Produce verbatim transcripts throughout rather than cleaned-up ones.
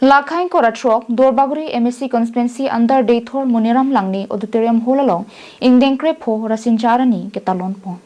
Lakhai kora throk Duarbagori M A C constituency under Deithor Moniram Langne Auditorium Hall along ingdeng krepho Rasinja arni ketalon pon.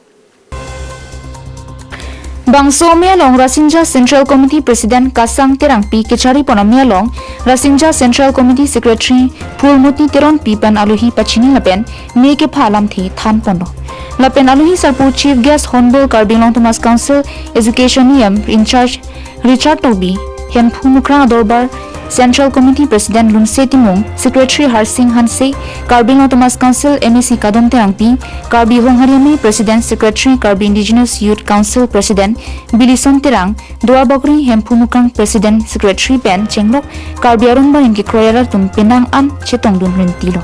Bangso amei along Rasinja Central Committee President Kasang Terangpi kechari pon amei along Rasinja Central Committee Secretary Phulmoti Teronpi pen alohi pachini lapen mei kepha alamthe than ponlo. Lapen alohi sarpo Chief Guest Hornbill Karbi Anglong Autonomous Council Education E M in charge Richard Tokbi, Hemphu Mukrang Adorbar Central Committee President Lunse Timung, Secretary Harsing Hanse, Karbi Anglong Autonomous Council M A C Kadom Terangpi, Karbi Honghari Amei President Secretary, Karbi Indigenous Youth Council President Bilison Terang, Duarbagori Hemphu Mukrang President Secretary pen chenglok Karbi Aron Barim kekroi arat atum penang an chetongdun rentilo.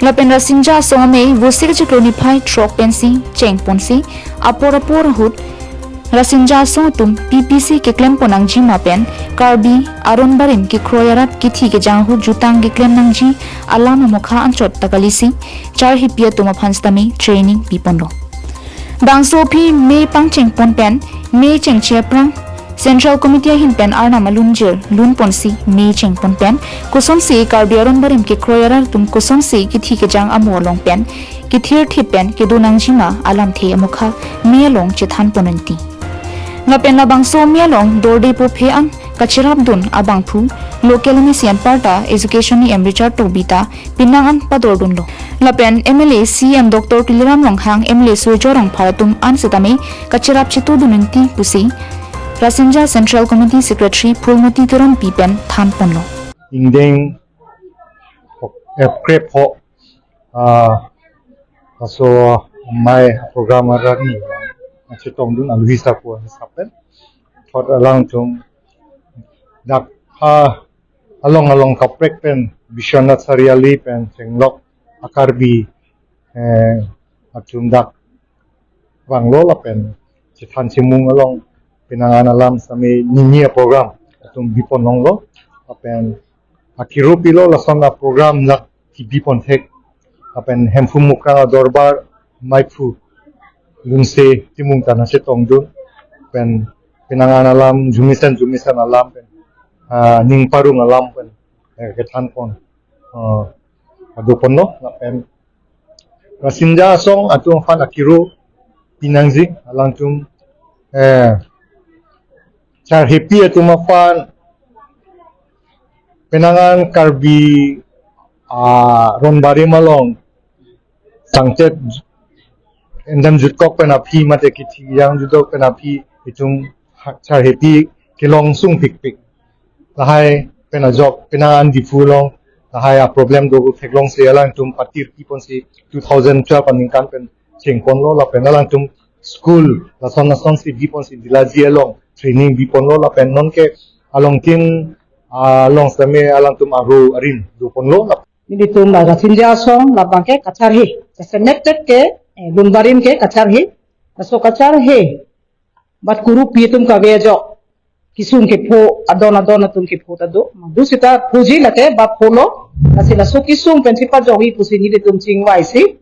Lapen Rasinja asong amei Vosik chiklo niphai throk pensi chengponsi apor apor ahut Rasinja asong atum P P C keklem pon nangjima pen Karbi Aron Barim kekroi arat kithi kejang ahut jutang keklem nangji alam amokha anchot ta kalisi charhepi atum aphan sitame training piponlo. Bangso aphi mei pangcheng pon pen mei chengche aphrang Central Committee ahin pen arnam alunjir lun ponsi mei cheng pon pen kosonsi Karbi Aron Barim kekroi arat atum kosonsi kithi kejang amo along pen kethir thip pen kedo nangjima alamthe amokha mei along chethan pon nangji. Lapen labangso mei along dordepo phe an kachirapdun abangphu local M A C anparta Education E M Richard Tokbi ta penang an padordunlo. Lapen M L A C M Doctor Tuliram Ronghang, M L A Surjya Rongphar atum an sitame kachirap chetudun nangji pusi Rasinja Central Committee Secretary Phulmoti Teronpi pen than ponlo. Ingdeng, eh, krepho, ah, laso amei program arni chetongdun alohi sarpo sapen thot alangtum dak ha along along kaprek pen Biswanath Chariali pen chenglok a-Karbi, eh, atum dak vanglo lapen chethan chemung along penang an alam sitame nini a-program atum bipon longlo lapen akiro pilo lason a-program lak kebipon thek lapen Hemphu Mukrang Adorbar meiphu Lunse Timung ta nangchetongdun pen penang an alam jumisen jumisen alam pen, ah, ning parong alam pen, eh, kethan pon, ah, ado ponlo lapen Rasinja asong atum aphan akiro pinangji alangtum, eh, charhepi atum aphan penang an Karbi, ah, Aron Barim along sangchet endam jutkok pen aphi mate kithi kejang jutkok pen aphi itum ha-, charhepi kelong sungpikpik. Lahai pen ajok penang an Diphu along lahai a-problem do theklongsi alangtum patir piponsi two thousand twelve aningkan pen chengponlo lapen alangtum school lason lasonsi biponsi Dilaji along training biponlo lapen nonke along tin, ah, along sitame alangtum aro arin doponlo lapen nelitum la Rasinja asong labang ke kacharhe, jasemet tet ke, eh, Aron Barim ke kacharhe, laso kacharhe bat kurupi atum kave ajok kesung kepho adon adon atum kepho ta do. Madu sita puji lake bat pholo, lasi laso kesung pensi pajokji pusi nelitum chingvaisi,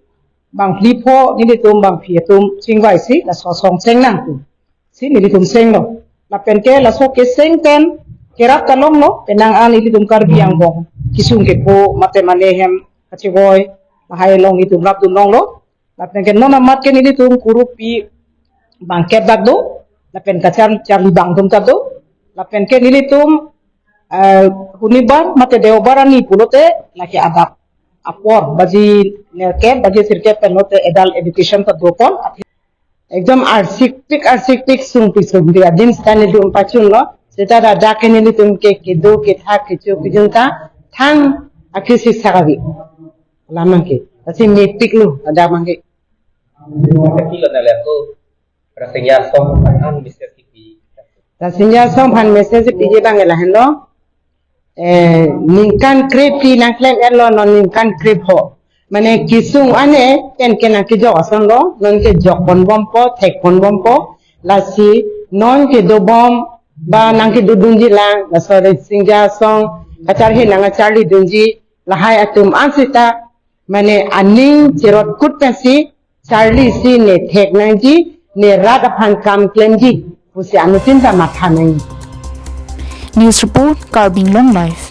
bang phli pho nelitum bang phi atum chingvaisi laso asong cheng nangji pusi nelitum chenglo. Lapen ke laso keseng pen kerap ta longlo, penang an nelitum Karbi angbong kesung kepho mate mane hem kachevoi lahai along nelitum rapdun longlo. Lapen ke non amat ke nelitum kurupi bangkep dak do, lapen kachar charli bang atum ta do, lapen ke nelitum, eh, Sonibar mate Deobar arni pulote lake adap apor baji nerkep baji sirkep pen lote adult education ta dopon. Ekdom arsik pik arsik pik sungpik sungpik adim sita nelitum pachunlo. Sita dak ke nelitum ke kedo kethak kecho kejun ta thang akisi sakavi. Lamang ke. Lasi mepiklo, ada mangke. Kilo na leko, Rasinja asong aphan message kipi. Rasinja asong aphan message piji abang ke lahenlo. Eh, ningkan krephi nangklem-etlo, non ningkan krepho. Mane kesung ane pen ke nangkejok asonlo, non kejok ponbompo, thek ponbompo. Lasi non kedobom ba nangkedodunji lang, laso Rasinja asong kacharhe nangkacharlidunji lahai atum an sita mane aning cherot kut pensi charlisi ne thek nangji, ne rat aphan kam klemji pusi anuttin ta matha nangji. News report, Karbi Anglong Live.